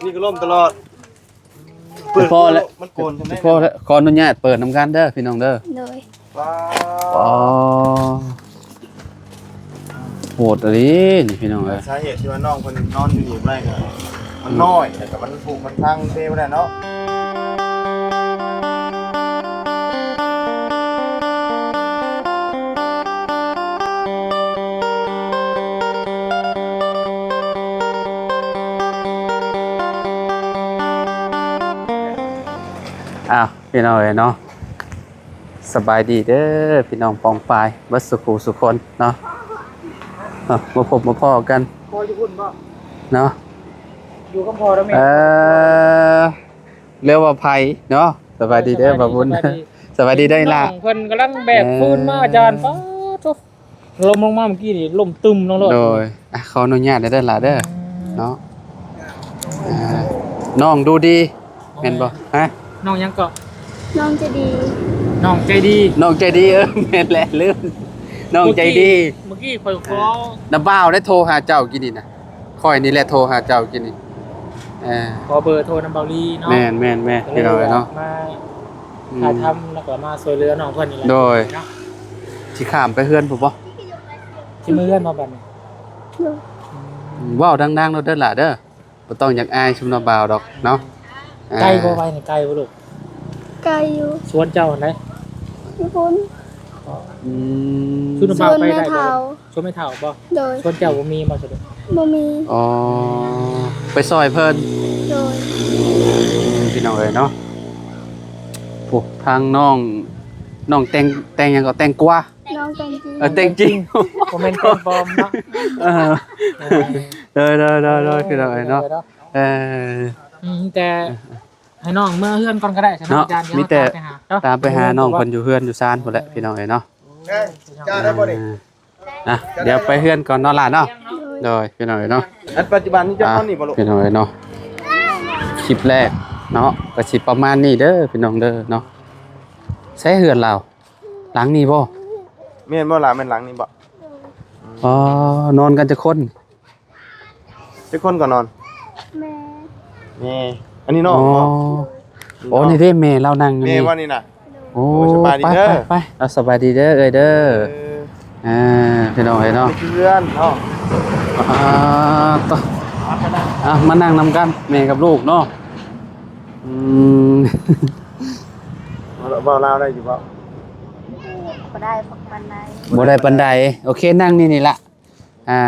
ນີ້ກໍລົ້ມຕະຫຼອດ. ເປີດ ພໍແລ້ວ ມັນໂກນຈັ່ງໃດ ພໍແລ້ວ. ຂໍອະນຸຍາດເປີດນຳກັນເດີພີ່ນ້ອງເດີ. ໂດຍ. ອໍ ໂຫດອີ່ຫຼີນີ້ພີ່ນ້ອງເອີຍ. ສາເຫດທີ່ວ່ານ້ອງເພິ່ນນອນຢູ່ນີ້ບໍ່ໄດ້ກໍມັນນ້ອຍ ແລ້ວກໍມັນຜຸມັນພັງເທບໍ່ໄດ້ເນາະ. ອ້າວ ພີ່ນ້ອງເອີຍເນາະ ສະບາຍດີເດີພີ່ນ້ອງປ້ອງປາຍເບິດສູ່ຜູ້ສູ່ຄົນເນາະ. ເອີ ມາພົບມາພໍ້ກັນ ພໍ່ຢູ່ພຸ້ນບໍ່ ເນາະ ຢູ່ກັບພໍ່ແລ້ວແມ່ ເອີ ເອີ້ນວ່າໃຜເນາະ. ສະບາຍດີເດີ ເອີ ສະບາຍດີ ບ່າວບຸນ ສະບາຍດີ ສະບາຍດີເດີອີ່ຫຼ້າ. ນ້ອງເພິ່ນກຳລັງແບກ ເອີ ຟືນມາອາຈານ ປາດໂທ້ ລົ້ມລົງມາເມື່ອກີ້ນີ້ ລົ້ມຕຶມລົງໂລດ. ໂດຍ. ອ່ະ ຂໍອະນຸຍາດເດີຫຼ້າເດີ ອືມ ເນາະ. ອ່າ ນ້ອງດູດີ ແມ່ນບໍ່? ຮະ ນ້ອງຫຍັງເກາະ? ນ້ອງໃຈດີ ນ້ອງໃຈດີ ນ້ອງໃຈດີ. ເອີ ແມ່ນແຫຼະ ລືມ ນ້ອງໃຈດີ. ເມື່ອກີ້ຂ້ອຍຂໍ ນ້າບ່າວໄດ້ໂທຫາເຈົ້າກີ້ນີ້ນະ ຂ້ອຍນີ້ແຫຼະໂທຫາເຈົ້າກີ້ນີ້. ເອີ ຂໍເບີໂທນຳບ່າວລີເນາະ. ແມ່ນໆໆ ພີ່ນ້ອງເອີຍເນາະ ມາ ອືມ ຖ່າຍທຳ ແລ້ວກໍມາຊ່ວຍເຫຼືອນ້ອງເພິ່ນນີ້ແຫຼະ. ໂດຍ. ເນາະ ຊິຂ້າມໄປເຮືອນພຸ້ນບໍ່? ຊິເມືອເຮືອນບໍ່ບັດນີ້? ໂດຍ. ອືມ ເວົ້າດັງໆໂລດເດີຫຼ້າເດີ ບໍ່ຕ້ອງຢາກອາຍຊຸມນ້ອງບ່າວດອກເນາະ. ອ່າ ໄກບໍ່ ໄວນີ້ ໄກບໍ່ລູກ? ໄກຢູ່. ສວນເຈົ້າອັນໃດ? ຢູ່ພຸ້ນ. ອືມ ຊຸມນ້ອງບ່າວໄປໄດ້ບໍ່? ສວນແມ່ເຖົ້າ. ສວນແມ່ເຖົ້າບໍ່? ໂດຍ. ສວນເຈົ້າບໍ່ມີບໍ່ສະດຸ? ບໍ່ມີ. ອໍ ໄປຊ່ອຍເພິ່ນ. ໂດຍ. ອືມ ພີ່ນ້ອງເອີຍເນາະ ໂອ້ ທາງນ້ອງ ນ້ອງແຕ່ງ ແຕ່ງຫຍັງກໍ ແຕ່ງກວາ ນ້ອງແຕ່ງຈິງ. ເອີ ແຕ່ງຈິງ ບໍ່ແມ່ນແຕ່ງປອມເນາະ. ເອີ ເອີ ໂດຍໆໆໆ ພີ່ນ້ອງເອີຍເນາະ. ເອີ ອືມ ແຕ່ໃຫ້ນ້ອງເມືອເຮືອນກ່ອນກໍໄດ້ ເນາະ ມີແຕ່ຕາມໄປຫາ ຕາມໄປຫານ້ອງເພິ່ນຢູ່ເຮືອນຢູ່ຊານພຸ້ນແຫຼະ ພີ່ນ້ອງເອີຍເນາະ. ເອີ ຈານໄດ້ບໍ່ນີ້? ອ່າ ອ່ະ ດຽວໄປເຮືອນກ່ອນເນາະຫຼ້າເນາະ. ໂດຍ. ໂດຍ ພີ່ນ້ອງເອີຍເນາະ ອັນປັດຈຸບັນນີ້ເຈົ້ານອນນີ້ບໍ່ລູກ? ພີ່ນ້ອງເອີຍເນາະ ຄລິບແລກເນາະ ກໍຊິປະມານນີ້ເດີພີ່ນ້ອງເດີເນາະ. ໃສເຮືອນລາວ? ຫຼັງນີ້ບໍ່? ແມ່ນບໍ່ຫຼ້າ? ແມ່ນຫຼັງນີ້ບໍ່? ອໍ ນອນກັນຈັກຄົນ? ຈັກຄົນກໍນອນ? ແມ່ ແມ່. ອັນນີ້ນ້ອງບໍ່? ອໍ ນີ້ເດ້ແມ່ລາວນັ່ງຢູ່ນີ້ ແມ່ບໍ່ນີ້ນະ? ໂອ້ ໂອ້ຍ ສະບາຍດີເດີ ໄປໆໆ ເອົາ ສະບາຍດີເດີເອື້ອຍເດີ. ເອີ ອ່າ ພີ່ນ້ອງເອີຍເນາະ ເພື່ອນເນາະ. ອ່າ ຕະ ອ່ະ ມານັ່ງນຳກັນ ແມ່ກັບລູກເນາະ. ອືມ ເວົ້າລາວໄດ້ຢູ່ບໍ່? ບໍ່ໄດ້ປານໃດ ບໍ່ໄດ້ປານໃດ. ໂອເຄ ນັ່ງນີ້ນີ້ລະ ອ່າ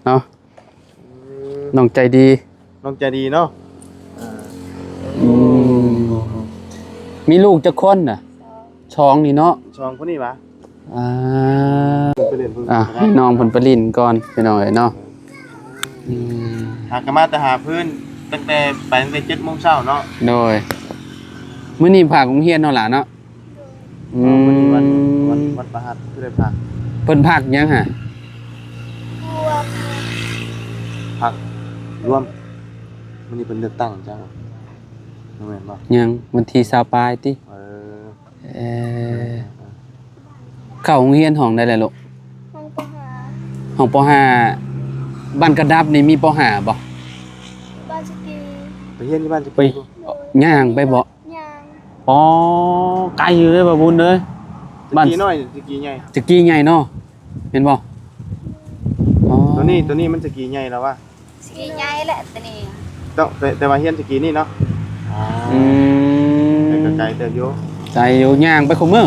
ເນາະ. ອືມ ນ້ອງໃຈດີ ນ້ອງໃຈດີເນາະ. ອ່າ ອືມ ມີລູກຈັກຄົນນະ? ສອງ ສອງນີ້ເນາະ. ສອງຄົນນີ້ຫວາ? ອ່າ ເພິ່ນໄປຫຼິ້ນ ອ່າ ໃຫ້ນ້ອງເພິ່ນໄປຫຼິ້ນກ່ອນ ພີ່ນ້ອງເອີຍເນາະ. ອືມ ຫາກໍມາແຕ່ຫາພື້ນ ຕັ້ງແຕ່ ໄປຕັ້ງແຕ່ເຈັດໂມງເຊົ້າເນາະ. ໂດຍ. ມື້ນີ້ພາໂຮງຮຽນເນາະຫຼ້າເນາະ. ອືມ ມື້ນີ້ວັນ ວັນ ວັນພະຫັດ ຄືໄດ້ພັກ. ເພິ່ນພັກຫຍັງຫະ? ພັກລວມ. ມື້ນີ້ເພິ່ນເລືອກຕັ້ງຈັກ ແມ່ນບໍ່? ຍັງ ວັນທີຊາວປາຍຕິ. ເອີ ເອີ ເອີ ເຂົ້າໂຮງຮຽນຫ້ອງໃດແລ້ວລູກ? ຫ້ອງ ປໍຫ້າ ຫ້ອງ ປໍຫ້າ. ບ້ານກະດັບນີ້ມີ ປໍຫ້າ ບໍ່? ບ້ານສະກີ ໄປຮຽນຢູ່ບ້ານສະກີ. ຍ່າງໄປບໍ່? ຍ່າງ. ອໍ ໄກຢູ່ເດ້ບ່າວບຸນເອີຍ. ສະກີນ້ອຍ ສະກີໃຫຍ່? ສະກີໃຫຍ່ເນາະ ແມ່ນບໍ່? ອໍ ໂຕນີ້ ໂຕນີ້ມັນສະກີໃຫຍ່ແລ້ວວະ? ສະກີໃຫຍ່ແຫຼະໂຕນີ້. ຕ້ອງ ແຕ່ ແຕ່ວ່າຮຽນສະກີນີ້ເນາະ. ອໍ ອືມ ແຕ່ກໍໄກເຕີບຢູ່. ໄກຢູ່ ຍ່າງໄປຄູ່ມື້.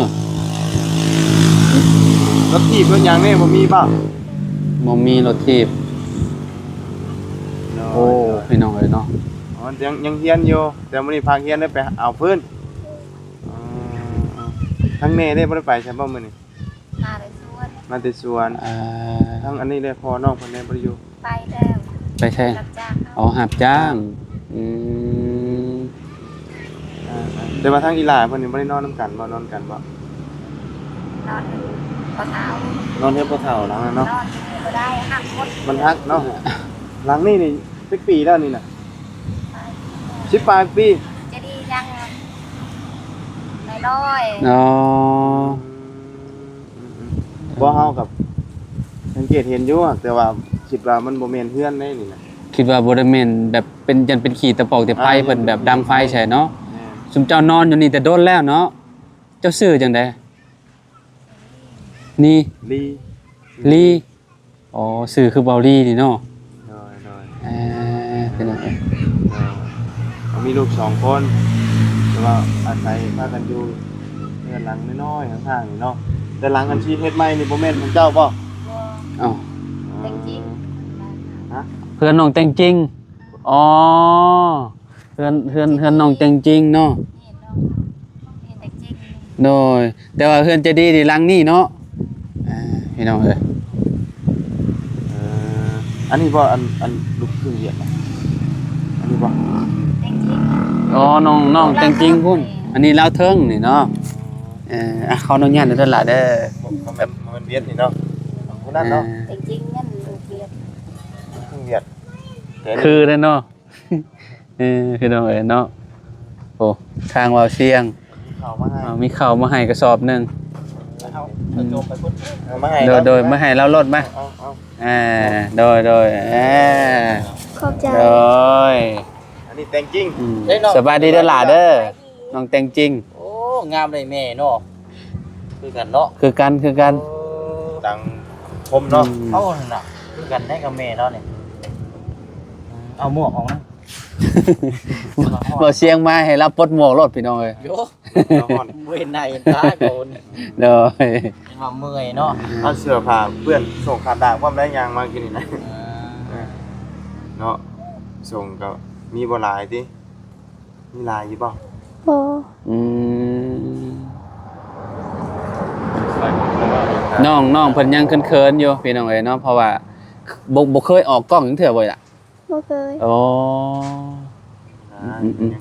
ລົດຖີບລົດຫຍັງນີ້ບໍ່ມີບໍ່? ບໍ່ມີລົດຖີບ. ໂດຍ ໂອ້ ໂດຍ ພີ່ນ້ອງເອີຍເນາະ. ອໍ ຍັງ ຍັງຮຽນຢູ່ ແຕ່ມື້ນີ້ພັກຮຽນໄດ້ໄປເອົາພື້ນ. ອໍ ທາງແມ່ເດ້ ບໍ່ໄດ້ໄປໃສບໍ່ມື້ນີ້? ມາແຕ່ສວນ ມາແຕ່ສວນ. ເອີ ທາງອັນນີ້ເດ້ ພໍ່ນ້ອງເພິ່ນເດ້ ບໍ່ໄດ້ຢູ່? ໄປແລ້ວ. ໄປໃສ? ຮັບຈ້າງເອົາ. ອໍ ຮັບຈ້າງ. ອືມ ອ່າ ແຕ່ວ່າທາງອີ່ຫຼ້າເພິ່ນນີ້ບໍ່ໄດ້ນອນນຳກັນບໍ່? ນອນກັນບໍ່? ນອນເຮືອນພໍ່ເຖົ້າ ນອນເຮືອນພໍ່ເຖົ້າຫຼັງນັ້ນເນາະ. ນອນຢູ່ນີ້ບໍ່ໄດ້ ຫັກໝົດ ມັນຫັກເນາະ. ຫຼັງນີ້ນີ້ຈັກປີແລ້ວນີ້ນະ? ສິບປາຍປີ. ຈະດີຍັງນ້ອຍໆ. ອໍ ອືມ ບໍ່ ເຮົາກັບສັງເກດເຫັນຢູ່ ແຕ່ວ່າຄິດວ່າມັນບໍ່ແມ່ນເຮືອນໃດນີ້ນະ. ຄິດວ່າບໍ່ໄດ້ແມ່ນແບບເປັນ ຢ້ານເປັນຂີ້ຕະປອກແຕ່ໄຟ ອ່າ ເພິ່ນແບບດັງໄຟໃສ່ເນາະ. ແມ່ນ ຊຸມເຈົ້ານອນຢູ່ນີ້ແຕ່ດົນແລ້ວເນາະ. ເຈົ້າຊື່ຈັ່ງໃດ? ນີ ລີ ລີ. ອໍ ຊື່ຄືເບົາລີນີ້ເນາະ. ໂດຍ ໂດຍ ເອີ ເປັນຫຍັງເອີຍ? ເອີ ເຮົາມີລູກສອງຄົນ ແຕ່ວ່າອາໄສພາກັນຢູ່ເຮືອນຫຼັງນ້ອຍໆ ຫ່າງໆ ນີ້ເນາະ. ແຕ່ຫຼັງອັນທີ່ເຮັດໃໝ່ນີ້ບໍ່ແມ່ນຂອງເຈົ້າບໍ່? ບໍ່. ອ້າວ ແຕ່ງຈິງ. ຮະ? ເພື່ອນນ້ອງແຕ່ງຈິງ. ອໍ ເຮືອນ ເຮືອນ ເຮືອນນ້ອງແຕ່ງຈິງເນາະ. ແມ່ນ ນ້ອງ ນ້ອງແຕ່ງຈິງ. ໂດຍ ແຕ່ວ່າເຮືອນໃຈດີນີ້ຫຼັງນີ້ເນາະ. ອ່າ ພີ່ນ້ອງເອີຍ ເອີ ອັນນີ້ບໍ່? ອັນ ອັນລູກຄຶ່ງຫວຽດນະ ອັນນີ້ບໍ່? ແຕ່ງຈິງ. ອໍ ນ້ອງ ນ້ອງແຕ່ງຈິງພຸ້ນ. ອັນນີ້ລາວເທິງນີ້ເນາະ. ເອີ ອ່ະ ຂໍອະນຸຍາດເດີຫຼ້າເດີ. ບໍ່ ບໍ່ແມ່ນ ບໍ່ແມ່ນຫວຽດນີ້ເນາະ ຜູ້ນັ້ນເນາະ. ເອີ ແຕ່ງຈິງນັ້ນລູກຫວຽດ ລູກຄຶ່ງຫວຽດ. ແຕ່ນີ້ ຄືເດ້ເນາະ. ເອີ ພີ່ນ້ອງເອີຍເນາະ. ໂອ້ ທາງເວົ້າສຽງ ມີເຂົ້າມາໃຫ້ ເອົາ ມີເຂົ້າມາໃຫ້ກະສອບໜຶ່ງ. ເອົາ ອືມ ເອົາໂຈມໄປພຸ້ນ ເອົາມາໃຫ້ ໂດຍ ເນາະ ໂດຍ ມາໃຫ້ລາວໂລດມາ. ເອົາ ເອົາ ເອົາ ອ່າ ໂດຍ ໂດຍ ອ່າ ຂອບໃຈ ໂດຍ. ອັນນີ້ແຕ່ງຈິງ. ອືມ ເດ້ນ້ອງ ສະບາຍດີເດີຫຼ້າເດີ ສະບາຍດີ ນ້ອງແຕ່ງຈິງ. ໂອ້ ງາມເລີຍແມ່ເນາະ. ຄືກັນເນາະ ຄືກັນ ຄືກັນ. ໂອ້ ດັງຄົມເນາະ. ອືມ ເອົາຫັ້ນນະ ຄືກັນໄດ໋ກັບແມ່ລາວນີ້. ເອົາໝວກອອກນະ ເວົ້າສຽງມາໃຫ້ລາວປົດໝວກໂລດ ພີ່ນ້ອງເອີຍ. ໂຍ ບໍ່ເຫັນໜ້າເຫັນຕາຄົນ. ໂດຍ ເຫັນວ່າເມື່ອຍເນາະ. ເອົາເສື້ອຜ້າເປື້ອນ ສົ່ງຂາດດາກພ້ອມໄດ໋ ຍ່າງມາກິນນີ້ນະ. ອ່າ ເນາະ ສົ່ງກໍມີບໍ່ຫຼາຍຕິ? ມີຫຼາຍຢູ່ບໍ່? ບໍ່. ອືມ ນ້ອງ ນ້ອງເພິ່ນຍັງເຂີນໆຢູ່ ພີ່ນ້ອງເອີຍເນາະ ເພາະວ່າບໍ່ ບໍ່ເຄີຍອອກກ້ອງຈັກເທື່ອບໍ່ລະ? ບໍ່ເຄີຍ. ອໍ ອືມ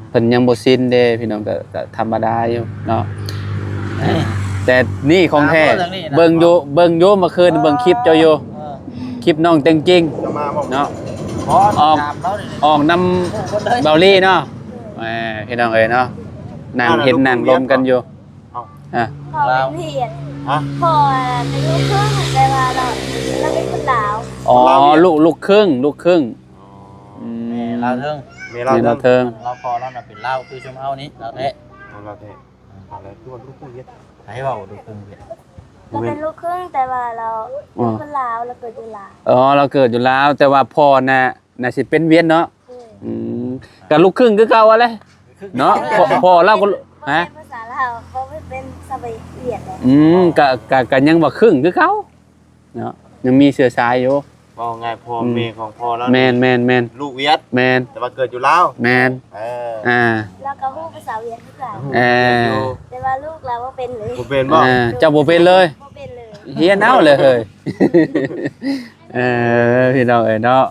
ໆ ເພິ່ນຍັງບໍ່ຊິນເດ້ ພີ່ນ້ອງ ກໍ ກໍທຳມະດາຢູ່ເນາະ. ແຕ່ນີ້ຂອງແທ້ ອ່າ ເບິ່ງຢູ່ ເບິ່ງຢູ່ ເມື່ອຄືນ ເອີ ເບິ່ງຄລິບເຈົ້າຢູ່ ເອີ ຄລິບນ້ອງແຕ່ງຈິງເນາະ. ອອກ ອອກນຳເບົາລີເນາະ. ແໝ ພີ່ນ້ອງເອີຍເນາະ ນັ່ງເຮັດນັ່ງລົມກັນຢູ່. ເອົ້າ ອ່ະ ພໍ່ເປັນຫວຽດ. ຮະ? ພໍ່ເປັນລູກຄຶ່ງ ແຕ່ວ່າລາວ ລາວເປັນຄົນລາວ. ອໍ ລູກ ລູກຄຶ່ງ ລູກຄຶ່ງ. ອໍ ອືມ ແມ່ລາວເທິງ ແມ່ລາວເທິງ ລາວພໍ່ລາວນະເປັນລາວ ຄືຊຸມເຮົານີ້ ລາວແທ້. ອໍ ລາວແທ້. ອືມ ລາວຄືວ່າລູກຄຶ່ງຫວຽດ. ໃຜເວົ້າລູກຄຶ່ງຫວຽດ? ລາວເປັນລູກຄຶ່ງ ແຕ່ວ່າລາວເປັນຄົນລາວ ລາວເກີດຢູ່ລາວ. ອໍ ລາວເກີດຢູ່ລາວ ແຕ່ວ່າພໍ່ນະ ໜ້າຊິເປັນຫວຽດເນາະ. ອືມ ອືມ ກໍລູກຄຶ່ງຄືເກົ່າຫັ້ນແຫຼະເນາະ. ພໍ່ ພໍ່ລາວກໍ ຮະ? ພາສາລາວ ບໍ່ເປັນຊາວຫວຽດແຫຼະ. ອືມ ກໍ ກໍ ກໍຍັງວ່າຄຶ່ງຄືເກົ່າເນາະ ຍັງມີເຊື້ອສາຍຢູ່. ເວົ້າງ່າຍ ພໍ່ ອືມ ແມ່ຂອງພໍ່ລາວ ແມ່ນ ແມ່ນ ແມ່ນ ລູກຫວຽດ. ແມ່ນ ແຕ່ວ່າເກີດຢູ່ລາວ. ແມ່ນ ເອີ ອ່າ ລາວກໍຮູ້ພາສາຫວຽດຄືກັນ. ເອີ ແຕ່ວ່າລູກລາວບໍ່ເປັນເລີຍ. ບໍ່ເປັນບໍ່? ເອີ ເຈົ້າບໍ່ເປັນເລີຍ? ບໍ່ເປັນເລີຍ. ຮຽນເອົາເລີຍເຮີ້ຍ. ເອີ ພີ່ນ້ອງເອີຍເນາະ.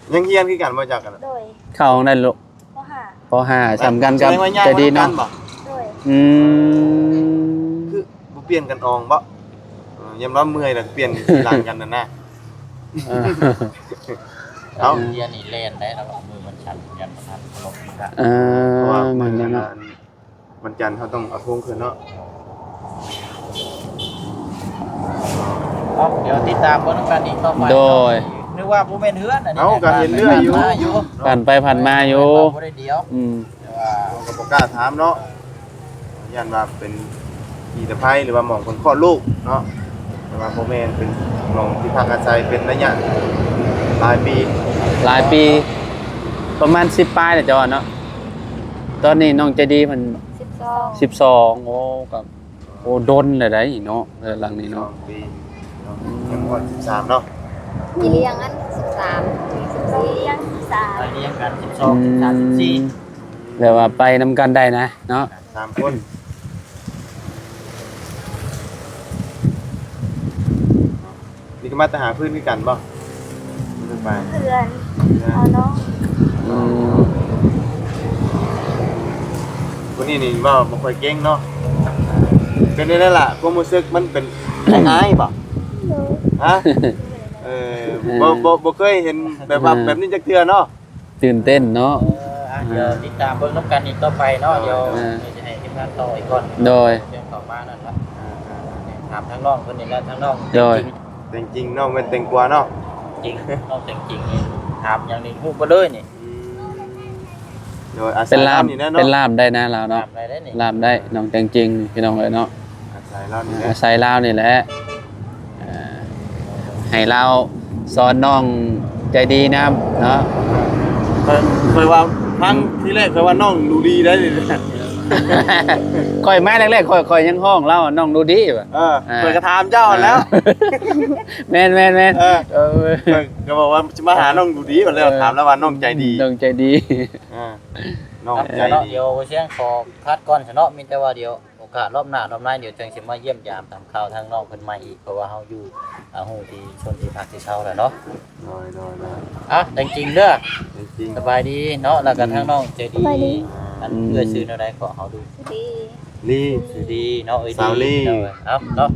ເອີ ເອີ ເອີ ຍັງຮຽນຄືກັນບໍ່ຈັກກັນ? ໂດຍ. ເຂົ້າຫ້ອງໃດລູກ? ປໍຫ້າ ປໍຫ້າ ສ່ຳກັນກັບໃຈດີເນາະ. ໂດຍ. ອືມ ຄືບໍ່ປ່ຽນກັນອອງບໍ່? ເອີ ຍາມລາວເມື່ອຍແລ້ວປ່ຽນທີ່ຫຼັງກັນນັ້ນນະ. ເອີ ເອົ້າ ເອີ ຮຽນນີ້ແລ່ນໄດ້ລະ ມືມັນສັ່ນ ຍັນບໍ່ທັນເຄົາລົບ. ເອີ ເພາະວ່າມື້ ແມ່ນແລ້ວເນາະ ວັນຈັນເຮົາຕ້ອງເອົາໂທງຂຶ້ນເນາະ. ເອົາ ດຽວຕິດຕາມເບິ່ງນຳກັນອີກຕໍ່ໄປ. ໂດຍ. ນຶກວ່າບໍ່ແມ່ນເຮືອນ ອັນນີ້ ເອົ້າ ກໍເຫັນເຮືອນຢູ່ ຜ່ານໄປຜ່ານມາຢູ່ ບໍ່ໄດ້ດຽວ. ອືມ ແຕ່ວ່າເຮົາກໍບໍ່ກ້າຖາມເນາະ ຢ້ານວ່າເປັນຂີ້ຕະໄພ ຫຼືວ່າໝ່ອງເພິ່ນຄອດລູກເນາະ. ແຕ່ວ່າບໍ່ແມ່ນ ເປັນໝ່ອງທີ່ພັກອາໄສເປັນໄລຍະຫຼາຍປີ. ຫຼາຍປີ ປະມານສິບປາຍແລ້ວເຈົ້າວ່າເນາະ. ຕອນນີ້ນ້ອງໃຈດີເພິ່ນ ສິບສອງ ສິບສອງ. ໂອ້ ກໍ ໂອ້ ດົນແລ້ວໃດ໋ເນາະ ເຮືອນຫຼັງນີ້ເນາະ. ສອງປີເນາະ ອືມ ຍັງບໍ່ຮອດສິບສາມເນາະ. ປີລຽງອັນສິບສາມ ສິບສີ່ ລຽງສິບສາມ ໄປລຽງກັນ ສິບສອງ ອືມ ສິບສາມ ສິບສີ່ ແບບວ່າໄປນຳກັນໄດ້ນະເນາະ ສາມຄົນ. ນີ້ກໍມາແຕ່ຫາພື້ນຄືກັນບໍ່? ໄປເພື່ອນ ເພື່ອນ ເອົານ້ອງ. ອືມ ຜູ້ນີ້ນີ້ເວົ້າບໍ່ຄ່ອຍເກັ່ງເນາະ. ເປັນໄດ້ລະ ຄວາມຮູ້ສຶກມັນເປັນ ອາຍບໍ່? ໂດຍ. ຮະ? ເອີ ບໍ່ ບໍ່ ບໍ່ເຄີຍເຫັນແບບວ່າ ອ່າ ແບບນີ້ຈັກເທື່ອເນາະ. ຕື່ນເຕັ້ນເນາະ. ເອີ ອ່ະ ດຽວຕິດຕາມເບິ່ງນຳກັນອີກຕໍ່ໄປເນາະ. ໂດຍ. ດຽວ ອ່າ ຈະໃຫ້ທີມງານຕໍ່ອີກກ່ອນ. ໂດຍ. ຕຽມເຂົ້າມານັ້ນລະ. ອ່າ ອ່າ ອ່າ ຖາມທາງນ້ອງເພິ່ນນີ້ລະ ທາງນ້ອງ. ໂດຍ. ແຕ່ງຈິງ ແຕ່ງຈິງນ້ອງແມ່ນແຕງກວາເນາະ. ຈິງ ນ້ອງແຕງຈິງນີ້ ຖາມຫຍັງນີ້ຮູ້ເບິດເລີຍນີ້. ອືມ ໂດຍ ອາໄສ ເປັນລ່າມ ລາວນີ້ແຫຼະເນາະ ເປັນລ່າມໄດ້ນະລາວເນາະ ລ່າມໄດ້ເດ້ນີ້ ລ່າມໄດ້ ນ້ອງແຕງຈິງ ພີ່ນ້ອງເອີຍເນາະ ອາໄສລາວນີ້ແຫຼະ ອາໄສລາວນີ້ແຫຼະ ເອີ ໃຫ້ລາວສອນນ້ອງໃຈດີນຳເນາະ. ຂ້ອຍ ຂ້ອຍວ່າຟັງທີແລກ ຂ້ອຍວ່ານ້ອງດູດີໄດ໋ນີ້ ຂ້ອຍມາແລກໆ ຂ້ອຍ ຂ້ອຍຍັງຮ້ອງລາວວ່ານ້ອງດູດີວ່າ ເອີ ເອີ ຂ້ອຍກໍຖາມເຈົ້າຫັ້ນແຫຼ້ວ ເອີ ແມ່ນໆໆ ເອີ ເອີ ຂ້ອຍກໍບອກວ່າຊິມາຫານ້ອງດູດີ ບັດແລ້ວ ເອີ ຖາມລາວວ່ານ້ອງໃຈດີ ນ້ອງໃຈດີ ເອີ ນ້ອງໃຈດີ. ດຽວບໍ່ຊຽງຂໍຄັດກ່ອນຊະເນາະ ມີແຕ່ວ່າດຽວໂອກາດລອບໜ້າລອບໃນ ດຽວຈັ່ງຊິມາຢ້ຽມຢາມຖາມຂ່າວທາງນ້ອງເພິ່ນໃໝ່ອີກ ເພາະວ່າເຮົາຢູ່ ອາ ຮູ້ທີ່ຊົນທີ່ພັກທີ່ເຊົາແລ້ວເນາະ. ໂດຍ ໂດຍ ໂດຍ ອ່ະ ແຕງຈິງເດີ ແຕງຈິງ ສະບາຍດີເນາະ ແລ້ວກໍ ອືມ ທາງນ້ອງໃຈດີ ສະບາຍດີ ອັນ ອືມ ເອື້ອຍຊື່ແນວໃດ ຂໍເຮົາດູ ດີ ລີ ຊື່ດີເນາະ ເອີຍ ສາວລີ ດີເນາະ ເອົາເນາະ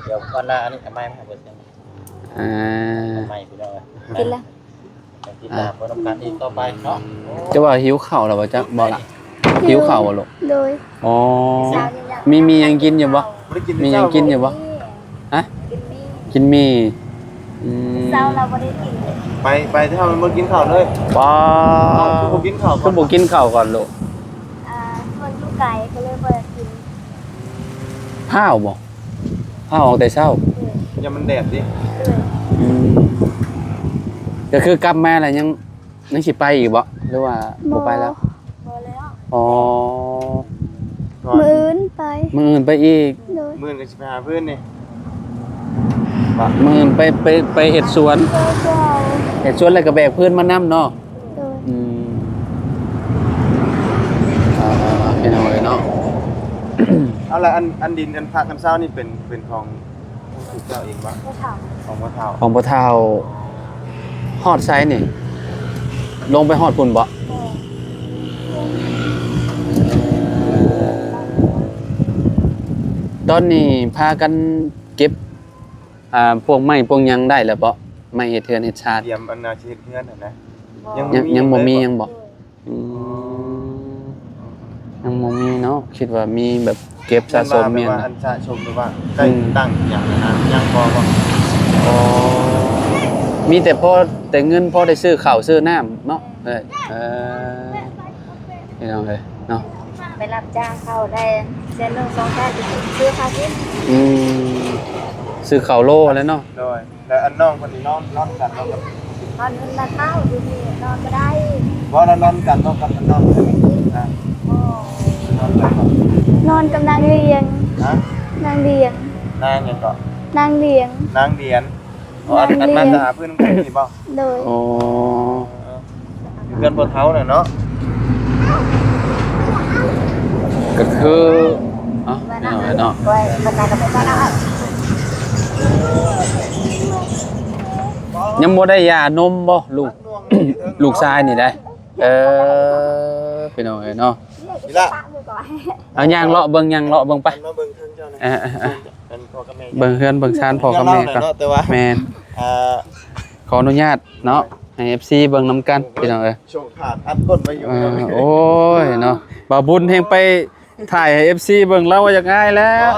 ດຽວກ່ອນໜ້າ ອັນນີ້ເອົາໄມມາໃຫ້ເພິ່ນ ອ່າ ໄມພີ່ນ້ອງ ກິນແລ້ວ ຕິດຕາມເບິ່ງນຳກັນອີກຕໍ່ໄປເນາະ. ເຈົ້າວ່າຫິວເຂົ້າແລ້ວບໍ່? ຈັກບໍ່ລະ ຫິວເຂົ້າບໍ່ລູກ? ໂດຍ ອໍ ມີ ມີຫຍັງກິນຢູ່ບໍ່? ມີຫຍັງກິນຢູ່ບໍ່? ຮະ? ກິນໝີ່ ກິນໝີ່ ອືມ ເຊົ້າລາວບໍ່ໄດ້ກິນເລີຍ ໄປ ໄປເຊົ້າມັນບໍ່ກິນເຂົ້າເລີຍ ປ້າ ເອົ້າ ຄືບໍ່ກິນເຂົ້າກ່ອນ ຄືບໍ່ກິນເຂົ້າກ່ອນລູກ? ອ່າ ເພິ່ນຢູ່ໄກກໍເລີຍບໍ່ໄດ້ກິນ ພ້າວບໍ່? ພາອອກແຕ່ເຊົ້າ ເອີ ຢ້ານມັນແດດຕິ ເອີ ອືມ ກໍຄືກັບມາແລ້ວຍັງ ຍັງຊິໄປອີກບໍ່ ຫຼືວ່າບໍ່ໄປແລ້ວ? ບໍ່ແລ້ວ ອໍ ມື້ອື່ນໄປ ມື້ອື່ນໄປອີກ ໂດຍ ມື້ອື່ນກໍຊິໄປຫາເພິ່ນນີ້ ມື້ອື່ນໄປ ໄປ ໄປເຮັດສວນ ເຮັດສວນແລ້ວກໍແບກພື້ນມານຳເນາະ. ໂດຍ ອືມ ອ່າໆໆ ພີ່ນ້ອງເອີຍເນາະ ເອົາລະ ອັນ ອັນດິນ ອັນພັກ ອັນເຊົານີ້ເປັນ ເປັນຂອງ ຂອງເຈົ້າເອງບໍ່? ຂອງພໍ່ເຖົ້າ ຂອງພໍ່ເຖົ້າ ຂອງພໍ່ເຖົ້າ ຮອດໃສນີ້? ລົງໄປຮອດພຸ້ນບໍ່? ແມ່ນ ຕອນນີ້ພາກັນເກັບ ອ່າ ພວກໄມ້ພວກຫຍັງໄດ້ແລ້ວບໍ່? ໄມ້ເຮັດເຮືອນເຮັດຊານ ຕຽມອັນນ່າຊິເຮັດເຮືອນຫັ້ນນະ ບໍ່ ຍັງ ຍັງບໍ່ມີ ຍັງບໍ່ ອືມ ຍັງບໍ່ມີເນາະ ຄິດວ່າມີແບບເກັບສະສົມ ແມ່ນວ່າ ແມ່ນວ່າ ອັນສະສົມ ຫຼືວ່າໃກ້ ອືມ ຕັ້ງຫຍັງຫັ້ນນະ ຍັງບໍ່ ບໍ່ ອໍ ມີແຕ່ພໍແຕ່ເງິນ ພໍໄດ້ຊື້ເຂົ້າຊື້ນ້ຳເນາະ ເອີ ເອີ ພີ່ນ້ອງເອີຍເນາະ ໄປຮັບຈ້າງເຂົາໄດ້ແສນໜຶ່ງສອງແສນ ຊື້ເຂົ້າກິນ ອືມ ຊື້ເຂົ້າໂລຫັ້ນແຫຼະເນາະ ໂດຍ ແລ້ວອັນນ້ອງເພິ່ນນີ້ນອນ ນອນກັນບໍ່ກັບ ນອນເຮືອນລະເຕົ້າຢູ່ນີ້ນອນບໍ່ໄດ້ ບໍ່ ລະນອນກັນບໍ່ກັບອັນນ້ອງເພິ່ນ ອ່າ ນອນກັນບໍ່ ນອນກັບນາງລຽງ ຮະ ນາງລຽງ ນາງຫຍັງເກາະ ນາງລຽງ ນາງລຽງ ອໍ ອັນ ອັນມາຈາກຫາເພິ່ນນຳກັນນີ້ບໍ່? ໂດຍ ອໍ ເອີ ເຮືອນພໍ່ເຖົ້ານະເນາະ ກໍຄື ເອົ້າ ເນາະ ຍັງບໍ່ໄດ້ຢານົມບໍ່ລູກ? ລູກຊາຍນີ້ໄດ໋ ເອີ ພີ່ນ້ອງເອີຍເນາະ ນີ້ລະ ເອົາຍ່າງເລາະເບິ່ງ ຍ່າງເລາະເບິ່ງໄປ ມາເບິ່ງເຮືອນເຈົ້ານະ ເອີໆໆ ເບິ່ງເຮືອນເບິ່ງຊານພໍ່ກັບແມ່ກ່ອນ ແມ່ນ ຂໍອະນຸຍາດເນາະ ໃຫ້ເອັຟຊີເບິ່ງນຳກັນ ພີ່ນ້ອງເອີຍ ໂອ້ຍ ເນາະ ບ່າວບຸນແຮ່ງໄປ ຖ່າຍໃຫ້ເອັຟຊີເບິ່ງ ລາວວ່າຢາກອາຍແລ້ວ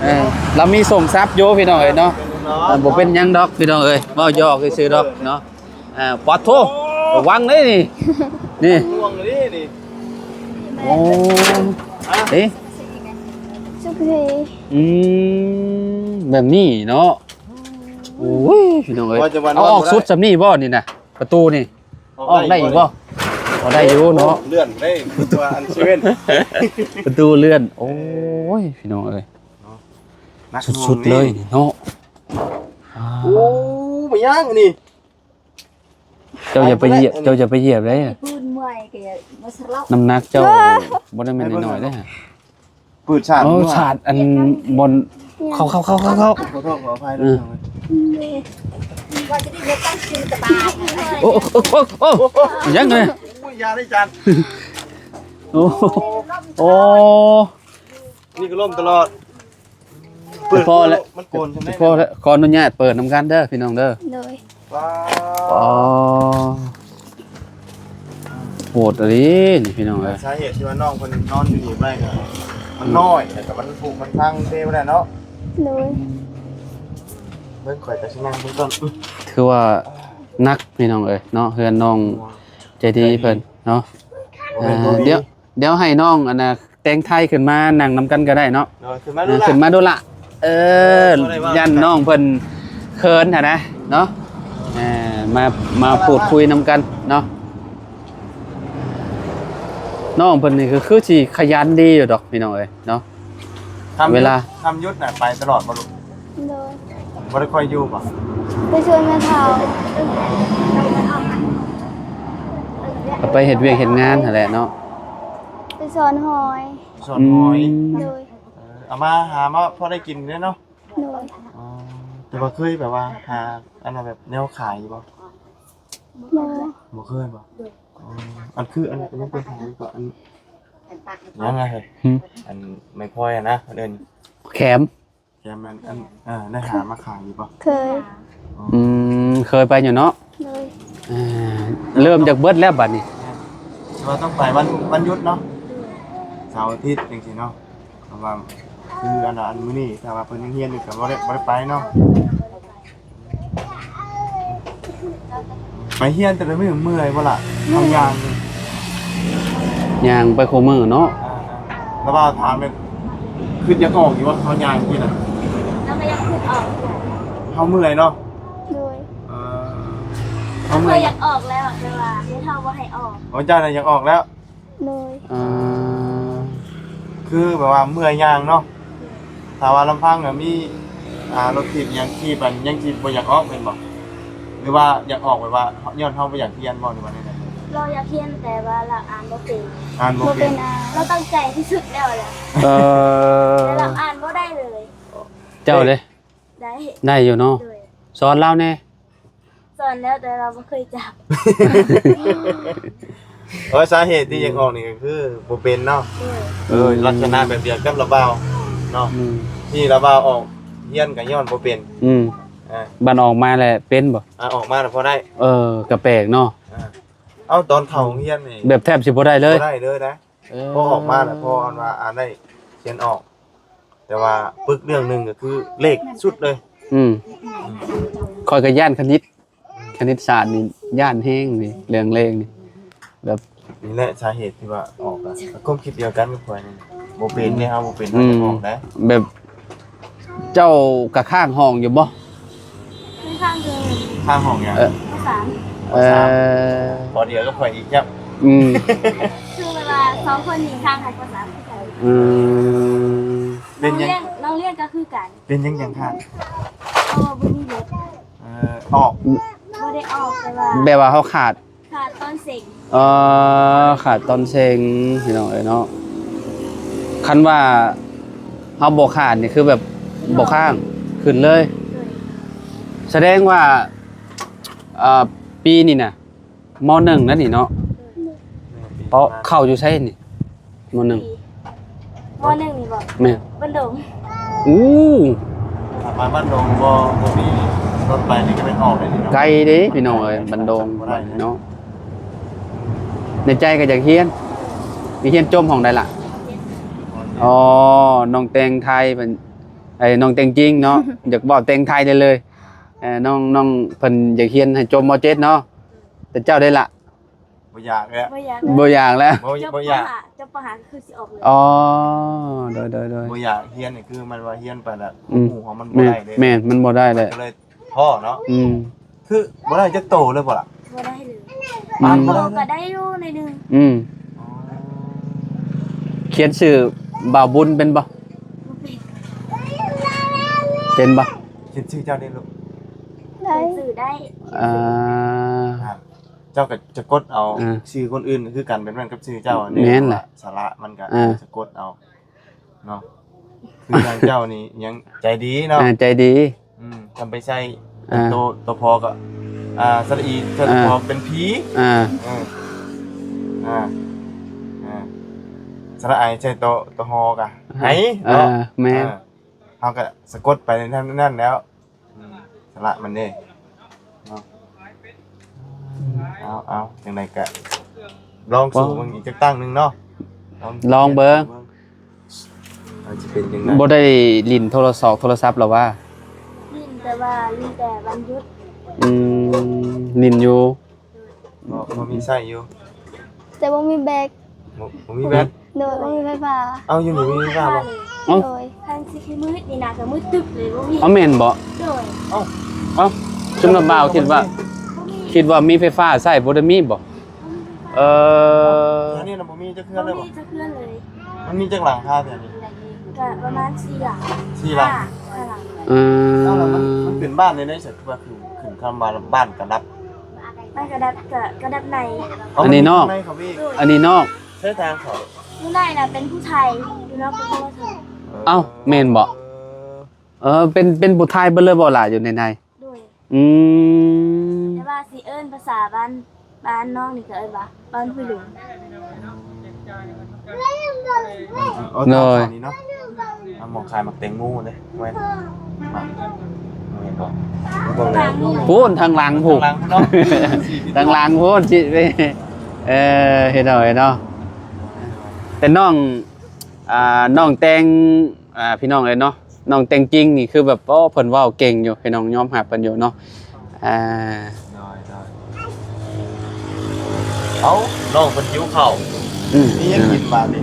ເອີ ລາວມີສົ່ງຊັບຢູ່ພີ່ນ້ອງເອີຍເນາະ ເອີ ບໍ່ເປັນຫຍັງດອກພີ່ນ້ອງເອີຍ ເວົ້າຢອກຊື່ໆດອກເນາະ ເອີ ປາດໂທ້ ລະວັງເດ້ນີ້ ນີ້ ໂອ້ ເອີ ອືມ ແບບນີ້ເນາະ ໂອ້ຍ ພີ່ນ້ອງເອີຍ ເອົາອອກສຸດສ່ຳນີ້ບໍ່ນີ້ນະ ປະຕູນີ້ ອອກໄດ້ອີກບໍ່? ອອກໄດ້ຢູ່ເນາະ ເລື່ອນໄດ້ ປະຕູເລື່ອນ ໂອ້ຍ ພີ່ນ້ອງເອີຍ ສຸດໆເລີຍເນາະ ໂອ້ ບໍ່ຍ່າງອັນນີ້ ເຈົ້າຢ່າໄປຢຽບ ເຈົ້າຢ່າໄປຢຽບເດ້ ນ້ຳໜັກເຈົ້າບໍ່ໄດ້ແມ່ນນ້ອຍໆເດ້ ປືດສາດ ໂອ້ ສາດອັນບ່ອນ ເຂົ້າໆໆໆ ຂໍໂທດຂໍອະໄພເດີ ອືມ ໂອ້ ໂອ້ ໂອ້ ໂອ້ ຍັງເລີຍ ໂອ້ຍ ຢ່າເດ້ຈານ ໂອ້ ໂອ້ ນີ້ກໍລົ້ມຕະຫຼອດ ພໍແລ້ວ ມັນໂກນຈັ່ງໃດ ພໍແລ້ວ ຂໍອະນຸຍາດເປີດນຳກັນເດີພີ່ນ້ອງເດີ ໂດຍ ວ້າວ ໂຫດອີ່ຫຼີນີ້ພີ່ນ້ອງເອີຍ ສາເຫດທີ່ວ່ານ້ອງເພິ່ນນອນຢູ່ນີ້ບໍ່ໄດ້ກໍມັນນ້ອຍ ແລ້ວກໍມັນຜຸມັນພັງເດ້ບໍ່ໄດ້ເນາະ ໂດຍ ເບິ່ງ ຂ້ອຍກໍຊິນັ່ງເບິ່ງກ່ອນ ອື ຖືວ່າ ໜັກພີ່ນ້ອງເອີຍເນາະ ເຮືອນນ້ອງໃຈດີເພິ່ນເນາະ. ບໍ່ແມ່ນໂຕດີ ດຽວ ດຽວໃຫ້ນ້ອງອັນນ່າແຕງໄທຂຶ້ນມານັ່ງນຳກັນກໍໄດ້ເນາະ. ໂດຍ ຂຶ້ນມາ ເອີ ໂລດລະ ຂຶ້ນມາໂດດລະ. ເອີ ບໍ່ໄດ້ວ່າ ຢ້ານນ້ອງເພິ່ນເຂີນຫັ້ນນະເນາະ. ເອີ ມາ ມາ ມາ ມາ ມາ ພູດຄຸຍນຳກັນເນາະ. ນ້ອງເພິ່ນນີ້ກໍຄືຊິຂະຫຍັນດີຢູ່ດອກພີ່ນ້ອງເອີຍເນາະ. ຄ່ຳ ເວລາ ຄ່ຳຢຸດນະ ໄປຕະຫຼອດບໍ່ລູກ? ໂດຍ. ບໍ່ໄດ້ຄ່ອຍຢູ່ບໍ່? ໄປຊ່ວຍແມ່ເຖົ້າ ກໍໄປເຮັດວຽກເຮັດງານຫັ້ນແຫຼະເນາະ. ໄປສອນຫອຍ ສອນຫອຍ. ອືມ ໂດຍ. ເອີ ເອົາມາຫາມາພໍໄດ້ກິນເດ້ເນາະ. ໂດຍ. ອໍ ແຕ່ວ່າເຄີຍແບບວ່າຫາອັນນັ້ນແບບແນວຂາຍຢູ່ບໍ່? ບໍ່ ບໍ່ເຄີຍບໍ່? ໂດຍ. ອໍ ອັນຄືອັນ ອັນນີ້ເປັນຫາງກໍອັນ ຫຍັງນະເຮີ້ຍ? ຫືມ? ອັນໄມ້ພອຍນະ ເອີ້ນແຂມ ແຂມ. ອັນ ອັນ ເອີ ໄດ້ຫາມາຂາຍຢູ່ບໍ່? ເຄີຍ. ອໍ ອືມ ເຄີຍໄປຢູ່ເນາະ. ໂດຍ. ເອີ ເລີ່ມຈາກເບິດແລ້ວບັດນີ້. ແມ່ນ ແຕ່ວ່າຕ້ອງໄປວັນ ວັນຢຸດເນາະ. ໂດຍ. ເສົາອາທິດຈັ່ງຊີ້ເນາະ. ເພາະວ່າຄືອັນ ອັນມື້ນີ້ຖ້າວ່າເພິ່ນຍັງຮຽນຢູ່ກໍບໍ່ໄດ້ ບໍ່ໄດ້ໄປເນາະ. ໄປຮຽນແຕ່ລະມື້ເມື່ອຍບໍ່ລະ? ເຮົາຍ່າງ ຍ່າງໄປຄູ່ມື້ເນາະ. ອ່າໆ ລະວ່າຖາມແບບ ຄິດຢາກອອກຢູ່ບໍ່? ເຮົາຍ່າງທີ່ນັ້ນ ເຮົາກໍຢາກຄິດອອກ ເຮົາເມື່ອຍເນາະ. ໂດຍ. ເອີ ເຮົາເມື່ອຍ ຂ້ອຍຢາກອອກແລ້ວ ແຕ່ວ່າແມ່ເຖົ້າບໍ່ໃຫ້ອອກ. ອໍ ເຈົ້ານະຢາກອອກແລ້ວ? ໂດຍ. ອ່າ ຄືແບບວ່າເມື່ອຍຍ່າງເນາະ. ຖ້າວ່າລຳພັງກໍມີ ອ່າ ລົດຖີບຫຍັງຂີ່ໄປ ຍັງຊິບໍ່ຢາກອອກແມ່ນບໍ່? ຫຼືວ່າຢາກອອກແບບວ່າຍ້ອນເຮົາບໍ່ຢາກຮຽນບໍ່ ຫຼືວ່າແນວໃດ? ລາວຢາກຮຽນ ແຕ່ວ່າລາວອ່ານບໍ່ເປັນ. ອ່ານບໍ່ເປັນ. ບໍ່ເປັນ ອ່ານ ລາວຕັ້ງໃຈທີ່ສຸດແລ້ວແຫຼະ. ເອີ ແຕ່ລາວອ່ານບໍ່ໄດ້ເລີຍ. ເຈົ້າເດ້? ໄດ້ ໄດ້ຢູ່ເນາະ. ໂດຍ. ສອນລາວແດ່. ສອນແລ້ວ ແຕ່ວ່າບໍ່ເຄີຍຈັບ. ໂອ້ຍ ສາເຫດທີ່ຢາກອອກນີ້ກໍຄືບໍ່ເປັນເນາະ. ໂດຍ. ເອີ ອືມ ລັກສະນະແບບດຽວກັບລາວບ່າວເນາະ. ອືມ ທີ່ລາວບ່າວອອກຮຽນກໍຍ້ອນບໍ່ເປັນ. ອືມ ອ່າ ບັດອອກມາແລ້ວເປັນບໍ່? ອ່າ ອອກມາແລ້ວພໍໄດ້. ເອີ ກໍແປກເນາະ. ອ່າ ເອົາ ຕອນເຂົ້າໂຮງຮຽນນີ້ ແບບແທບຊິບໍ່ໄດ້ເລີຍ. ບໍ່ໄດ້ເລີຍນະ. ເອີ ພໍອອກມາແລ້ວ ພໍອັນວ່າອ່ານໄດ້ຂຽນອອກ. ແຕ່ວ່າປຶກເລື່ອງໜຶ່ງກໍຄືເລກສຸດເລີຍ. ອືມ ຂ້ອຍກໍຢ້ານຄະນິດ ຄະນິດສາດນີ້ຢ້ານແຮງນີ້ ເລື່ອງເລກນີ້ ແບບ ນີ້ແຫຼະສາເຫດທີ່ວ່າອອກອະ ຄວາມຄິດດຽວກັນກັບຂ້ອຍນີ້. ບໍ່ເປັນເດ້ ເຮົາບໍ່ເປັນ ອືມ ເຮົາບໍ່ອອກໄດ້. ແບບເຈົ້າກະຄ້າງຫ້ອງຢູ່ບໍ່? ຂ້າງເດີມ. ຂ້າງຫ້ອງຫຍັງ? ເອີ ປໍສາມ. ປໍສາມ ເອີ ປໍດຽວກັບຂ້ອຍອີກແລ້ວ. ອືມ ຄືແບບວ່າສອງຄົນນີ້ຂ້າງໃຫ້ປໍສາມຄືກັນ. ອືມ ເປັນຫຍັງ? ນ້ອງລ້ຽງ ນ້ອງລ້ຽງກໍຄືກັນ. ເປັນຫຍັງຈັ່ງຂ້າງ? ເພາະວ່າບໍ່ມີລົດ. ເອີ ອອກ ບໍ່ໄດ້ອອກ ແຕ່ວ່າ ແບບວ່າເຮົາຂາດ ຂາດຕອນເສັງ. ເອີ ຂາດຕອນເສັງ ພີ່ນ້ອງເອີຍເນາະ. ຄັນວ່າເຮົາບໍ່ຂາດນີ້ ຄືແບບບໍ່ຄ້າງ ຂຶ້ນເລີຍ. ໂດຍ. ສະແດງວ່າ ເອີ ປີນີ້ນະ ມໍໜຶ່ງແລ້ວນີ້ເນາະ. ໂດຍ. ເພາະເຂົ້າຢູ່ໃສນີ້? ມໍໜຶ່ງ ມໍໜຶ່ງນີ້ບໍ່? ແມ່ນ. ບ້ານດົງ. ໂອ້ ຖ້າມາບ້ານດົງບໍ່ ບໍ່ມີລົດໄປນີ້ກໍແມ່ນອອກໄດ້ເນາະ. ໄກເດ້ພີ່ນ້ອງເອີຍ ບ້ານດົງ ບໍ່ໄດ້ເນາະ. ໃນໃຈກໍຢາກຮຽນ ໄປຮຽນຈົບຫ້ອງໃດລະ? ອໍ ນ້ອງແຕງໄທເພິ່ນ ໄອ້ ນ້ອງແຕງຈິງເນາະ ຢາກເວົ້າແຕງໄທໄດ້ເລີຍ. ເອີ ນ້ອງ ນ້ອງເພິ່ນຢາກຮຽນໃຫ້ຈົບ ມໍເຈັດ ເນາະ. ແຕ່ເຈົ້າໄດ້ລະ? ບໍ່ຢາກແລ້ວ ບໍ່ຢາກແລ້ວ ບໍ່ຢາກແລ້ວ ບໍ່ ບໍ່ຢາກ ຈົບ ປ.ຫ້າ ຈົບ ປ.ຫ້າ ກໍຄືຊິອອກເລີຍ. ອໍ ໂດຍໆໆ ບໍ່ຢາກຮຽນນີ້ ຄືມັນວ່າຮຽນໄປແລ້ວ ອືມ ຮູ້ຂອງມັນບໍ່ໄດ້ເດ້. ແມ່ນ ມັນບໍ່ໄດ້ແຫຼະ ກໍເລີຍທໍ້ເນາະ. ອືມ ຄືບໍ່ໄດ້ຈັກໂຕເລີຍບໍ່ລະ? ບໍ່ໄດ້ເລີຍ. ອືມ ອ່ານບໍ່ໄດ້ ກໍໄດ້ຢູ່ໜ້ອຍໜຶ່ງ. ອືມ ອໍ ຂຽນຊື່ບ່າວບຸນເປັນບໍ່? ບໍ່ເປັນ. ເປັນບໍ່? ຂຽນຊື່ເຈົ້າໄດ້ລູກ? ໄດ້ ຂຽນຊື່ໄດ້. ອ່າ ອ່າ ເຈົ້າກໍສະກົດເອົາ ອ່າ ຊື່ຄົນອື່ນຄືກັນ ແບບນັ້ນກັບຊື່ເຈົ້າ. ແມ່ນແຫຼະ ສະຫຼະມັນກໍ ອ່າ ສະກົດເອົາເນາະ. ຄືທາງເຈົ້ານີ້ຍັງໃຈດີເນາະ. ອ່າ ໃຈດີ. ອືມ ທຳໄປໃຊ້ ອ່າ ໂຕ ໂຕພໍກໍ ອ່າ ສະຫຼະອີ ໃຊ້ໂຕ ອ່າ ພໍເປັນຜີ. ອ່າ ເອີ ອ່າ ອ່າ ສະຫຼະໄອໃຊ້ໂຕ ໂຕຮອກໍ ອ່າ ໄຫ ອ່າ ເນາະ. ແມ່ນ ອ່າ ເຮົາກໍສະກົດໄປໃນນັ້ນແລ້ວ. ອືມ ສະຫຼະມັນເດ້ເນາະ. ເອົາ ເອົາ ຈັ່ງໃດກະລອງສູ້ເບິ່ງອີກຈັກຕັ້ງໜຶ່ງເນາະ. ລອງ ລອງເບິ່ງ ວ່າຊິເປັນຈັ່ງໃດ. ບໍ່ໄດ້ຫຼິ້ນໂທລະສອກໂທລະສັບລະຫວາ? ຫຼິ້ນ ແຕ່ວ່າຫຼິ້ນແຕ່ວັນຢຸດ. ອືມ ຫຼິ້ນຢູ່ ບໍ່ ບໍ່ມີໃຊ້ຢູ່ ແຕ່ບໍ່ມີແບັດ ບໍ່ ບໍ່ມີແບັດ ໂດຍ ບໍ່ມີໄຟຟ້າ ເອົ້າ ຢູ່ນີ້ມີໄຟຟ້າບໍ່? ເອົ້າ ໂດຍ ຄັນຊິຄືມືດນີ້ນະ ກໍມືດຕຶບເລີຍ ບໍ່ມີ ເອົ້າ ແມ່ນບໍ່? ໂດຍ ເອົ້າ ເອົ້າ ຊຸມລະບ່າວຄິດວ່າ ບໍ່ມີ ຄິດວ່າມີໄຟຟ້າໃຊ້ ບໍ່ໄດ້ມີບໍ່? ບໍ່ມີໄຟຟ້າ ເອີ ແຖວນີ້ນະບໍ່ມີຈັກເຮືອນເລີຍບໍ່? ບໍ່ມີຈັກເຮືອນເລີຍ ມັນມີຈັກຫຼັງຄາແຖວນີ້? ກະປະມານສີ່ຫຼັງ ສີ່ຫຼັງ ຫ້າ ຫ້າຫຼັງ ອືມ ເອົ້າ ແລ້ວມັນ ມັນເປັນບ້ານໃດໆ ຄືວ່າຂຶ້ນ ຂຶ້ນຄຳວ່າບ້ານກະດັບ? ບ້ານກະດັບ ກະ ກະດັບໃນ ເອົ້າ ອັນນີ້ນອກ ໃນເຂົາອີກ ໂດຍ ອັນນີ້ນອກ ໃຊ້ທາງເຂົາ ຢູ່ໃນນະເປັນຜູ້ໄທ ຢູ່ນອກເປັນຜູ້ໄທ ເອີ ເອົ້າ ແມ່ນບໍ່? ເອີ ເອີ ເປັນ ເປັນຜູ້ໄທເບິດເລີຍບໍ່ລະ ຢູ່ໃນໃນ? ໂດຍ ອືມ ແຕ່ວ່າຊິເອີ້ນພາສາບ້ານ ບ້ານນ້ອງນີ້ກໍເອີ້ນວ່າບ້ານຫ້ວຍຫຼຸງ ໂດຍ ເອົາ ເອົາ ເອົາ ນີ້ເນາະ ເອົາ ໝ່ອງຂາຍໝາກແຕງໂມເດ້ ແມ່ນ ໝາກ ແມ່ນບໍ່? ພຸ້ນທາງຫຼັງພຸ້ນ ທາງຫຼັງພຸ້ນເນາະ ທາງຫຼັງພຸ້ນ ຊິໄປ ເອີ ເຮັດເອົາເນາະ ເປັນນ້ອງ ອ່າ ນ້ອງແຕງ ອ່າ ພີ່ນ້ອງເອີຍເນາະ ນ້ອງແຕງຈິງນີ້ຄືແບບ ໂອ້ ເພິ່ນເວົ້າເກັ່ງຢູ່ ພີ່ນ້ອງຍອມຮັບເພິ່ນຢູ່ເນາະ ອ່າ ໂດຍ ໂດຍ ເອົ້າ ນ້ອງເພິ່ນຫິວເຂົ້າ ອືມ ມີຫຍັງກິນບາດນີ້?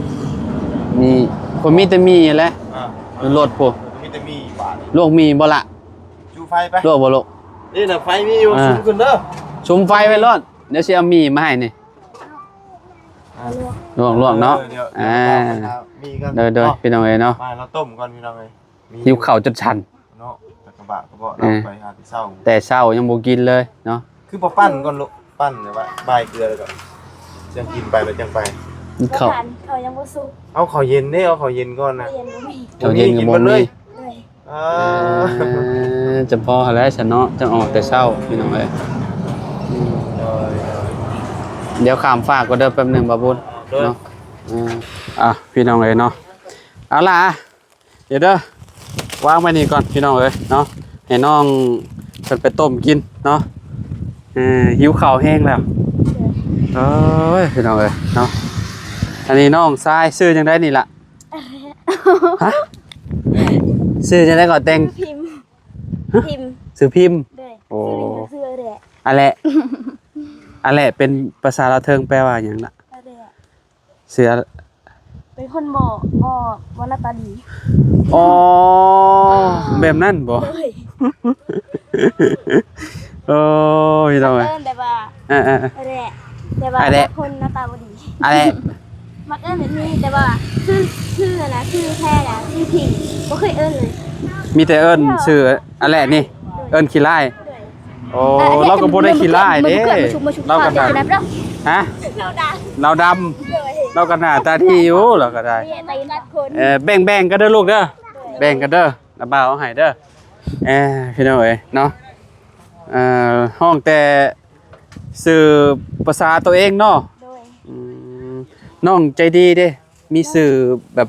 ນີ້ ເພິ່ນມີແຕ່ໝີ່ແຫຼະ ອ່າ ຢູ່ລົດພຸ້ນ ມີແຕ່ໝີ່ບາດນີ້ ລວກໝີ່ບໍ່ລະ? ຈູໄຟໄປ ລວກບໍ່ລູກ? ນີ້ນະ ໄຟມີຢູ່ ອ່າ ສຸມຂຶ້ນເດີ ສຸມໄຟໄວ້ໂລດ ດຽວຊິເອົາໝີ່ມາໃຫ້ນີ້ ອ່າ ລວກ ລວກເນາະ ເອີ ດຽວ ອ່າ ດຽວເອົາໄປຫາໝີ່ກ່ອນ ໂດຍ ໂດຍ ເນາະ ພີ່ນ້ອງເອີຍເນາະ ມາ ເຮົາຕົ້ມກ່ອນ ພີ່ນ້ອງເອີຍ ຫິວເຂົ້າຈົນສັ່ນເນາະ ແຕ່ກະບະກະເບາະ ເອີ ເຮົາໄປຫາແຕ່ເຊົ້າ ແຕ່ເຊົ້າຍັງບໍ່ກິນເລີຍເນາະ ຄືບໍ່ປັ້ນກ່ອນລູກ ປັ້ນແບບວ່າບາຍເກືອແລ້ວກໍຈັ່ງກິນໄປ ແລ້ວຈັ່ງໄປ ເຂົ້າ ເຂົ້າຍັງບໍ່ສຸກ ເອົາເຂົ້າເຢັນເດ້ ເອົາເຂົ້າເຢັນກ່ອນນະ ເຂົ້າເຢັນບໍ່ມີ ເຂົ້າເຢັນກໍບໍ່ມີ ໂດຍ ອ່າ ເອີ ຈຳເພາະຫັ້ນແຫຼະຊັ້ນເນາະ ຈັ່ງອອກແຕ່ເຊົ້າ ພີ່ນ້ອງເອີຍ ອືມ ໂດຍ ດຽວຂ້າມຟາກກ່ອນເດີ ແປັບໜຶ່ງ ບ່າວບຸນ ໂດຍ ເນາະ ເອີ ອ່ະ ພີ່ນ້ອງເອີຍເນາະ ເອົາລະ ດຽວເດີ ວາງໄວ້ນີ້ກ່ອນ ພີ່ນ້ອງເອີຍເນາະ ໃຫ້ນ້ອງເພິ່ນໄປຕົ້ມກິນເນາະ ເອີ ຫິວເຂົ້າແຮງແລ້ວ ໂດຍ ເອີຍ ພີ່ນ້ອງເອີຍເນາະ ອັນນີ້ນ້ອງຊາຍ ຊື່ຈັ່ງໃດນີ້ລະ? ຮະ? ຊື່ຈັ່ງໃດກໍແຕ່ງ? ຊື່ພິມ ພິມ ຊື່ພິມ ໂດຍ ໂອ້ ຊື່ ຊື່ອາແລະ ອາແລະ ອາແລະ ເປັນພາສາລາວເທິງແປວ່າຫຍັງລະ? ອາແລະ ເສືອ ເປັນຄົນບໍ່ ບໍ່ ບໍ່ໜ້າຕາດີ ອໍ ແບບນັ້ນບໍ່? ໂດຍ ໂອ້ຍ ພີ່ນ້ອງເອີຍ ເອີ້ນແບບວ່າ ເອີໆ ອາແລະ ແຕ່ວ່າ ອາແລະ ເປັນຄົນໜ້າຕາບໍ່ດີ ອາແລະ ມັກເອີ້ນແບບນີ້ ແຕ່ວ່າຊື່ ຊື່ນະ ຊື່ແທ້ນະ ຊື່ພິງ ບໍ່ເຄີຍເອີ້ນເລີຍ ມີແຕ່ເອີ້ນຊື່ອາແລະນີ້ ໂດຍ ເອີ້ນຂີ້ລ້າຍ ໂດຍ ໂອ້ ເອີ ລາວກໍບໍ່ໄດ້ຂີ້ລ້າຍເດ້ ລາວກໍໜ້າ ຮະ ລາວດຳ ໂດຍ ລາວກໍໜ້າຕາດີຢູ່ ລາວກໍໄດ້ ເອີ ແບ່ງໆກັນເດີລູກເດີ ແບ່ງກັນເດີ ນ້າບ່າວເອົາໃຫ້ເດີ ເອີ ພີ່ນ້ອງເອີຍເນາະ ເອີ ຮ້ອງແຕ່ຊື່ພາສາໂຕເອງເນາະ ໂດຍ ອືມ ນ້ອງໃຈດີເດ້ ມີຊື່ແບບ ອື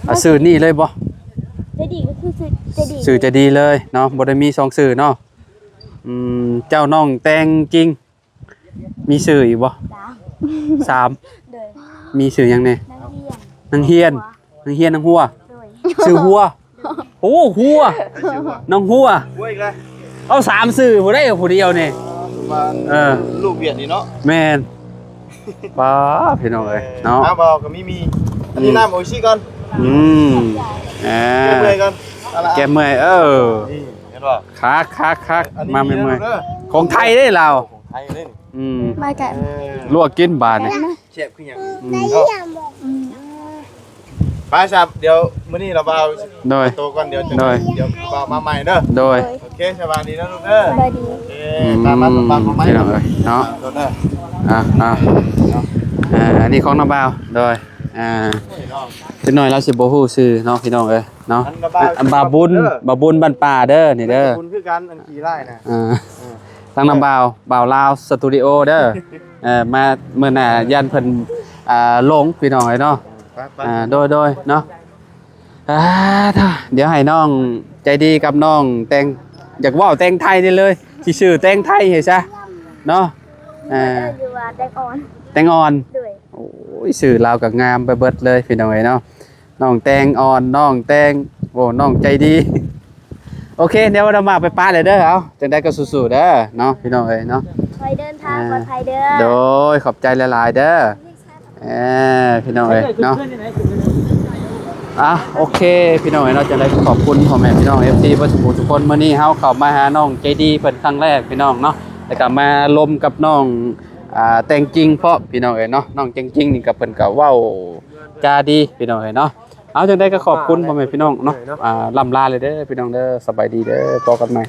ມ ອາ ຊື່ນີ້ເລີຍບໍ່? ໃຈດີກໍຄືຊື່ໃຈດີ ຊື່ໃຈດີເລີຍເນາະ ບໍ່ໄດ້ມີສອງຊື່ເນາະ ອືມ ເຈົ້ານ້ອງແຕງຈິງ ມີຊື່ອີກບໍ່? ສາມ ສາມ ໂດຍ ມີຊື່ຫຍັງແດ່? ນາງຮຽນ ນາງຮຽນ ຫົວ ນາງຮຽນ ນາງຫົວ ໂດຍ ຊື່ຫົວ ໂດຍ ໂອ້ ຫົວ ນ້ອງຫົວ ຫົວອີກແລ້ວ ເອົາສາມຊື່ຜູ້ໃດຜູ້ດຽວນີ້ ເອີ ລູກວຽດນີ້ເນາະ ແມ່ນ ປ້າ ພີ່ນ້ອງເອີຍເນາະ ເອົາ ບໍ່ ກໍມີ ມີ ອັນນີ້ ອືມ ນ້ຳໂອອິຊິກ່ອນ ອືມ ເອີ ແກ້ເມື່ອຍກ່ອນ ແກ້ເມື່ອຍ ເອີ ນີ້ ເຫັນບໍ່ ຄັກໆໆ ອັນນີ້ ມາເມື່ອຍໆ ເດີ ຂອງໄທເດ້ລາວ ຂອງໄທເດ້ ອືມ ມາກັນ ເອີ ລວກກິນບາດນີ້ ແຊບຄືຫຍັງ ອືມ ອືມ ໄປຊະ ດຽວມື້ນີ້ລາວບ່າວ ໂດຍ ໂຕກ່ອນ ດຽວຈະ ໂດຍ ດຽວບ່າວມາໃໝ່ເດີ ໂດຍ ໂອເຄ ສະບາຍດີເດີລູກເດີ ສະບາຍດີ ໂອເຄ ອືມ ຕາມມາ ຕາມມາໃໝ່ ພີ່ນ້ອງເອີຍເນາະ ໂດຍເດີ ອ່າ ອ່າ ເນາະ ອ່າ ອັນນີ້ຂອງນ້າບ່າວ ໂດຍ ອ່າ ໂອ້ຍເນາະ ຈັກໜ້ອຍລາວຊິບໍ່ຮູ້ຊື່ເນາະ ພີ່ນ້ອງເອີຍເນາະ ອັນບ່າວບຸນ ບ່າວບຸນບ້ານປ່າເດີ ນີ້ເດີ ບຸນຄືກັນ ອັນຂີ້ລ້າຍນະ ອ່າ ເອີ ທາງນ້າບ່າວ ບ່າວລາວສະຕູດິໂອເດີ ເອີ ມາມື້ໜ້າຢ້ານເພິ່ນ ອ່າ ຫຼົງ ພີ່ນ້ອງເອີຍເນາະ ໄປໆ ອ່າ ໂດຍໆ ເນາະ ອ່າ ດຽວໃຫ້ນ້ອງໃຈດີກັບນ້ອງແຕງ ຢາກເວົ້າແຕງໄທນີ້ເລີຍ ຊິຊື່ແຕງໄທໃຫ້ຊະເນາະ ເອີ ເອີ້ນຢູ່ວ່າແຕງອ່ອນ ແຕງອ່ອນ ໂດຍ ໂອ້ຍ ຊື່ລາວກໍງາມໄປເບິດເລີຍ ພີ່ນ້ອງເອີຍເນາະ ນ້ອງແຕງອ່ອນ ນ້ອງແຕງ ໂອ້ ນ້ອງໃຈດີ ໂອເຄ ດຽວເຮົາມາໄປປ້າເລີຍເດີ. ເອົາ ຈັ່ງໃດກໍສູ້ໆເດີເນາະ ພີ່ນ້ອງເອີຍເນາະ. ຂໍໃຫ້ເດີນທາງປອດໄພເດີ. ໂດຍ ຂອບໃຈຫຼາຍໆເດີ. ເອີ ພີ່ນ້ອງເອີຍເນາະ. ອ່ະ ໂອເຄ ພີ່ນ້ອງເອີຍເນາະ. ຈັ່ງໃດກໍຂອບຄຸນພໍ່ແມ່ພີ່ນ້ອງ ເອັຟຊີ ເບິດທຸກຜູ້ທຸກຄົນ. ມື້ນີ້ເຮົາເຂົ້າມາຫານ້ອງໃຈດີເພິ່ນຄັ້ງແລກ ພີ່ນ້ອງເນາະ, ແລ້ວກໍມາລົມກັບນ້ອງ ອ່າ ແຕງຈິງພ້ອມ ພີ່ນ້ອງເອີຍເນາະ. ນ້ອງແຕງຈິງນີ້ກໍເພິ່ນກໍເວົ້າຈາດີ ພີ່ນ້ອງເອີຍເນາະ. ເອົາ ຈັ່ງໃດກໍຂອບຄຸນພໍ່ແມ່ພີ່ນ້ອງເນາະ. ອ່າ ລ່ຳລາເລີຍເດີ ພີ່ນ້ອງເດີ. ສະບາຍດີເດີ ພໍກັນໃໝ່.